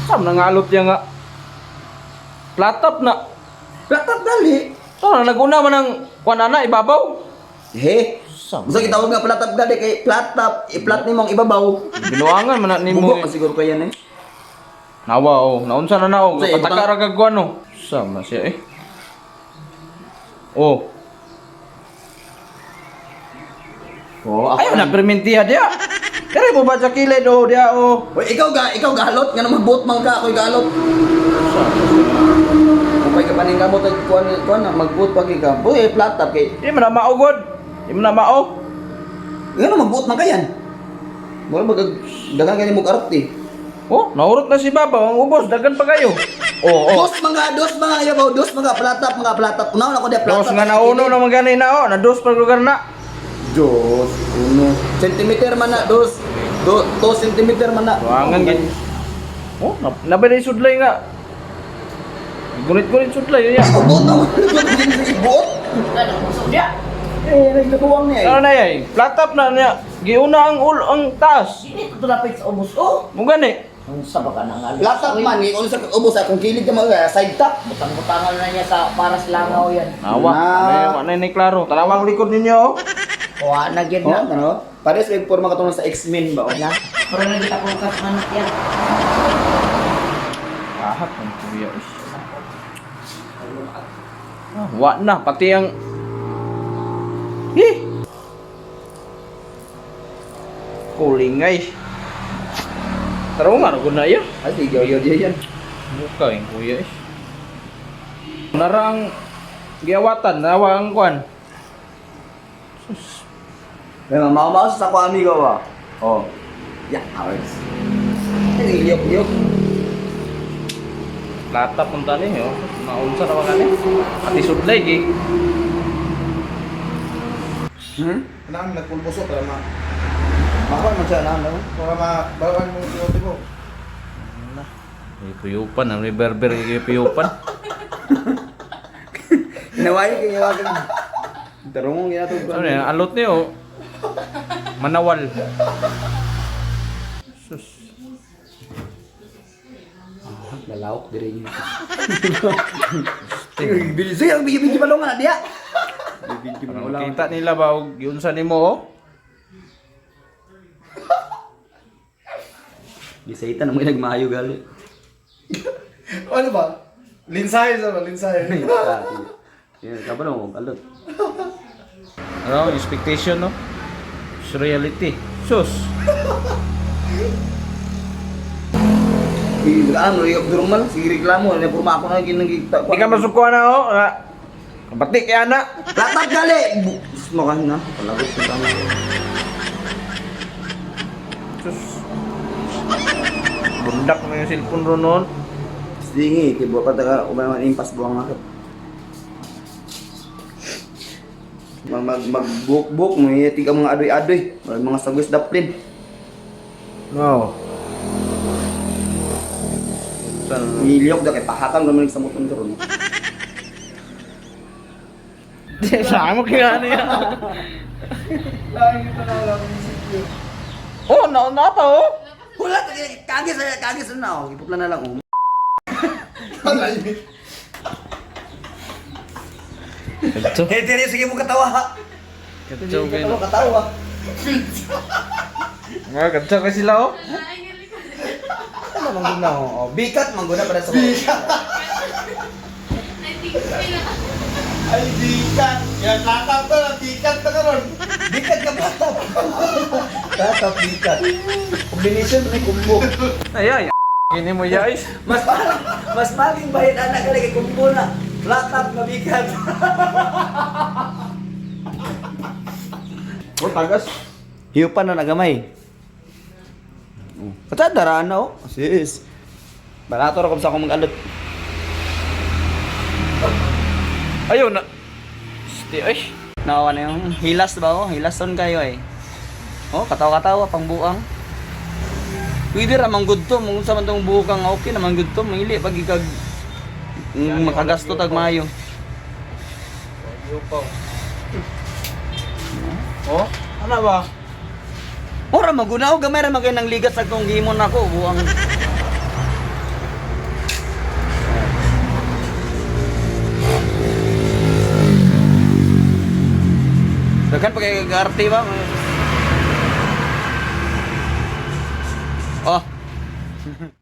Sam nangalot niya nga. Platap na. Platap dali. To na naguna man ang kuan ana ibabaw. He. Sam. Gusto gitawag nga platap dali kay platap, i-plat nimo ang ibabaw. Binuangan man na nimo. Bugo man siguro kaya eh. Nawa oh, naunsa na na oh, Sa pataka ra kag kuan oh. Sam na siya eh. Oh, Oh, ayaw na permintiha diya. Dere mo ba sa kilid oh diya oh. Hoy, ikaw galot nga magbuot man ka, ako'y galot. Upay ka paning kamot ay kuan kuan na magbuot pag ikaw. Boy, platap kay. Di man na maugod. Di man na mao. Ngano magbuot man kayan? Mura mag dagan kani mo arte. Oh, naurot na si Baba, ang ubos dagan pa kayo. Oh, oh. Dos mga ayaw, dos mga platap, mga platap. Unaw na ko dia platap. Dos nga nauno na man gani na oh, na dos pa lugar na. Dos, uno. Centimeter man na, dos. 2 centimeter man na. Buangan gid. Oh, nabay na sudlay nga. Gunit-gunit sudlay ya. Ako, buot na. Buot. Ano, busog niya. Eh, naglabuwang niya eh. Ano na yay? Flat top na niya. Giuna ang ul ang taas. Hindi ito lapit sa ubos, oh. Mo gani. Ang sa baka nang alos. Platap man, eh. Kung sa ubos, ah, kung kilid ka mo, eh, side top. Butang-butangan na niya sa para sa langaw yan. Nawa, Na. na ni klaro. Tanawang likod ninyo oh. Kuha na gid Oh, na. ano? Pares may forma katulad sa X-Men ba? Oh. Na. Pero na kita kung manok yan. Ahak ang kuya. Uy. Ah, wa na pati ang Hi. Kulingay. Taro nga na na ya. Ay, sige, yo, yo, yan. Muka yung kuya eh. Narang giawatan, nawa ang kwan. May mga maumaos sa ako amigo ba? Oh. Yeah, hours. Ay, liyok, liyok. Lata punta ni oh. Naunsa na ba kani? Ati sudlay gi. Hmm? Kanang nagpulbuso para ma Makuha man siya na, ano? para ma bawaan mo yung mo. May puyupan, may berber kay puyupan. Inaway, kaya wag. Tarong ginatog ko. Ano yan, alot niyo. Manawal. Sus. Lalawak dire niya. Bilis ang bigyan balong na diya. Bigyan Parang Kita nila ba og giunsa nimo oh? Bisayta na mo nagmaayo gali. Ano ba? Linsahe sa ba? Linsahe. Yan, kabalo mo, alot. Ano, expectation no? It's reality. Sus. Ano, yung normal, sige reklamo, ano porma ako na ginagita. Di ka masukuha na oh. Na. Batik kaya na. Latap gali. Makan na, palagot na tama. Sus. Bundak na yung cellphone ro noon. Sige, kay buwa pa taga uban man impas buwang akit. Mag mag magbuk-buk mo tiga mga adoy-adoy, mga sagwis daplin. No. San Niliyok da kay pahakan naman sa moton karon. Sa mo kaya niya. Lagi kita na wala akong isip yun. Oh, na na pa oh. Wala kagis kagis na oh. Iputla na lang oh. Alay. Ito. Eh, diri sige mo katawa ha. Katsaw kayo. Katawa katawa. Mga katsaw kayo sila oh. Ano man gud na oh. Bikat man gud na para sa Bikat. Ay, dikat. Yan, latap to na. Dikat na karon. Bikat ka platap. Platap bikat. Combination may kumbo. Ay ay. Gini mo guys. Mas mahal, mas maling bayad anak ka kay kumbo na. Platap na bikat. Oh, tagas. Hiupan na nagamay. Oh. Kata daraan na oh. Sis. Barato ra sa akong mag-alot. Ayaw na. Sti ay. Nawa na yung hilas ba oh? Hilason kayo eh. Oh, katawa-katawa pangbuang. Pwede ra man gud to, mung sa man tong buhok nga okay naman gud to, mangili pag ikag makagasto tag maayo. Oh, ano ba? Ora magunaw gamay ra magay nang ligat sa akong gihimon nako buang. Daghan pa kay arte ba?